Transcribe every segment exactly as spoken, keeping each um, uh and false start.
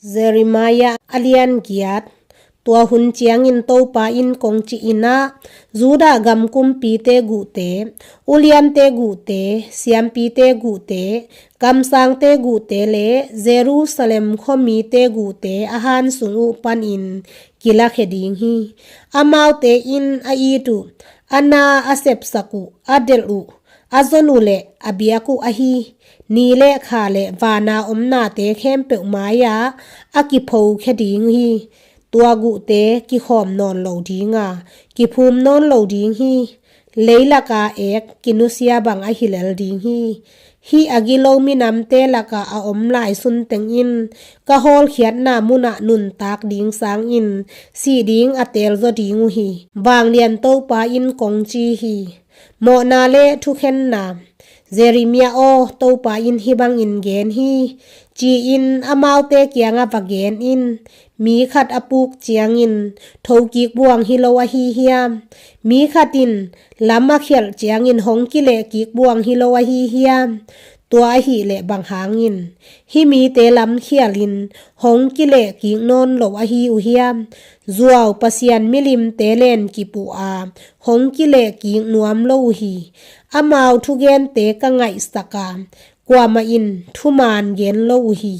Jeremiah a lian giat. Tua hun ciangin Topa in kong ci-in ah, Judah gam kumpite guhte, uliante guhte, siampite guhte, kamsangte guhte le Jerusalem khuamite guhte a han sung uh panin kilakhia ding hi. Amaute in a it uh, a na a sepsak uh, a delh uh, a zon uh le a biak uh ahi ni le kha le vana om nate khempeuh mai-ah a kiphokhia ding hi. Tua guhte kikhawm nawn lo dinga, kiphum nawn lo ding hi. Leilaka ek kinusia bang ahi lel ding hi. Hih a gilo minamte lakah a om lai sunteng in ka hawlkhiatna munah nuntak ding sangin sih ding a teelzaw ding uh hi. Vanglian Topa in kong ci hi. Mawhna le thukhenna. Jeremiah aw, Topa in hih bangin gen hi, ci-in amaute kiangah va gen in. Mi khat a puk ciangin thokik buang hi lo ahi hiam? Mi khat in lam a khialh ciangin hong kilehkik buang hi lo ahi hiam? Tua ahih leh bang hangin hih mite lam khialin hong kilehkik nawn lo ahi uh hiam? Zuau Pasian milimte len kip uh a, hong kilehkik nuam lo uh hi. Amau thugente ka ngaihsak a, kuamah in thuman gen lo uh hi.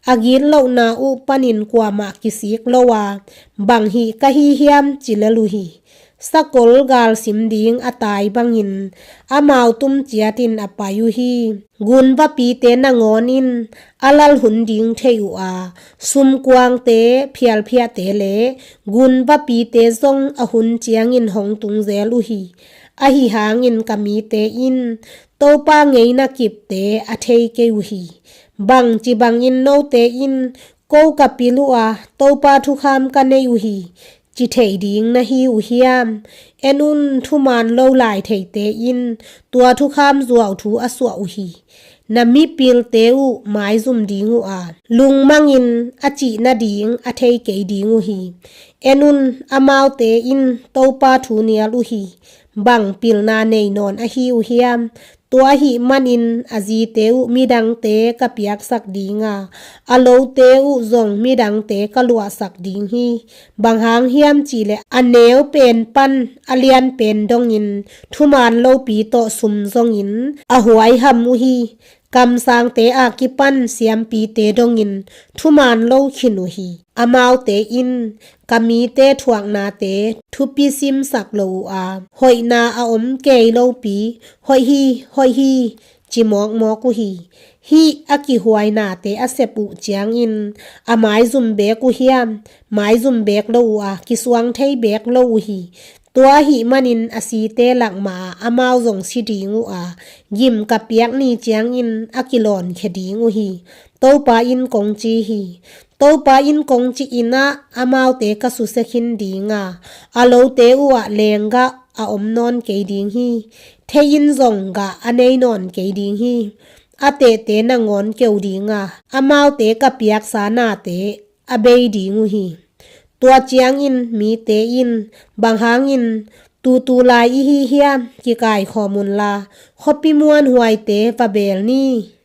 A gitlohna uh panin kuamah kisik lo a, bang hih ka hi hiam ci lel uh hi. Sakol galsim ding a tai bangin amau tum ciatin a pai uh hi. Gunvapite nangawn in a lal hun ding thei uh a, sumkuangte, phialphiahte le gunvapite zong a hun ciangin hong tung zel uh hi. Ahi hangin ka mite in Topa ngeina kipte a thei kei uh hi. Bangci bangin note in, ko ka pil uh a, Topa thukham ka nei uh hi, ci thei ding na hi uh hiam? En un, thuman lo lai theite in tua thukham zuau thu a suah uh hi. Na mipilte uh maizum ding uh a, lungmangin a cih nading a thei kei ding uh hi. En un, amaute in Topa thu nial uh hi. Bang pilna nei nawn ahi uh hiam? Tua ahih manin a zite uh midangte ka piaksak dinga, a lote uh zong midangte ka luahsak ding hi. Bang hang hiam cihleh a neu pen pan a lian pen dongin thuman lopi tawh sum zongin a huaiham uh hi. Kamsangte a kipan siampite dongin thuman lo khin uh hi. Amaute in ka mite thuaknate thupi simsak lo uh a, hoihna a om kei lopi, hoih hi, hoih hi, ci mawkmawk uh hi. Hih a kihuainate a sep uh ciangin a maizum beek uh hiam? Maizum beek lo uh a, kisuang thei beek lo uh hi. Tua ahih manin a site lakmah ah amau zong si ding uh a, gim ka piak ni ciangin a kilawnkhia ding uh hi. Topa in kong ci hi. Topa in kong ci-in ah amaute ka susia khin dinga, a lote uh ah lenggah a om nawn kei ding hi. Thei in zong gah a nei nawn kei ding hi. A tehte nangawn keu dinga, amaute ka piaksa nate a bei ding uh hi. Tua ciangin mite in, bang hangin tutu lai i hi hiam? Kikaikhawm unla, khuapi muanhuaite va beel ni.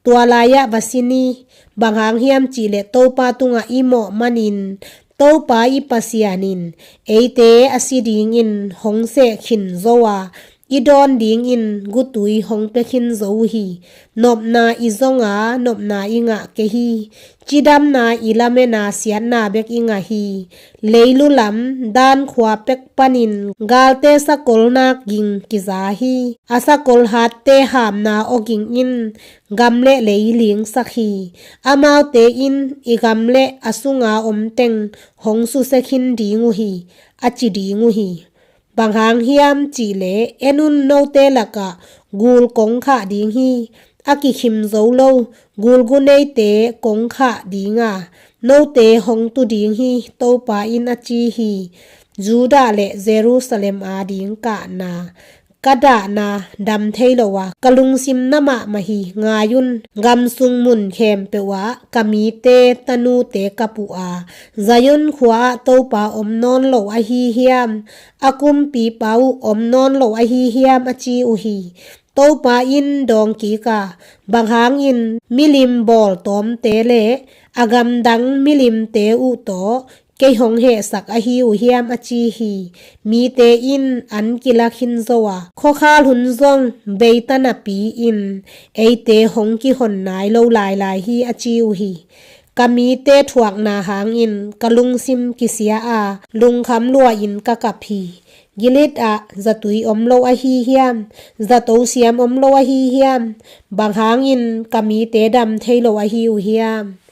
Tua lai-ah va si ni. Bang hang hiam cihleh Topa tungah i mawh manin Topa i Pasian in eite a si dingin hong seh khin zo a, i dawn dingin gutui hong pia khin zo uh hi. Nopna i zong a, nopna i ngah kei hi. Cidamna i lamen a, siatna bek i ngah hi. Leilu lam dan khua pek panin galte sakolnak ging kiza hi. A sakol hatte hamna aw ging in gam le lei lingsak hi. Amaute in i gam le a sunga om teng hong susia khin ding uh hi, a ci ding uh hi. Bang hang hiam cihleh, en un, note lakah gul kong khah ding hi. A kikhim zo lo gulgu neite kong khah dinga, note hong tu ding hi, Topa in a ci hi. Judah le Jerusalem ading kahna, ka dahna dam thei lo a, ka lungsim na mahmah hi. Ngai un, gam sung mun khempeuh ah ka mite tanute kap uh a, Zion khua-ah Topa om nawn lo ahi hiam? A kumpipa uh om nawn lo ahi hiam? A ci uh hi. Topa in dawng kik a, bang hangin milim bawltawmte le a gamdang milimte uh tawh kei hong hehsak ahi uh hiam, a ci hi. Mite in an kilak khin zo a, khuakhal hun zong beita napi-in eite hong kihon nai lo lailai hi, a ci uh hi. Ka mite thuakna hangin ka lungsim kisia a, lungkham lua-in ka kap hi. Gilead ah zatui om lo ahi hiam? Zato siam om lo ahi hiam? Bang hangin ka mite dam thei lo ahi uh hiam?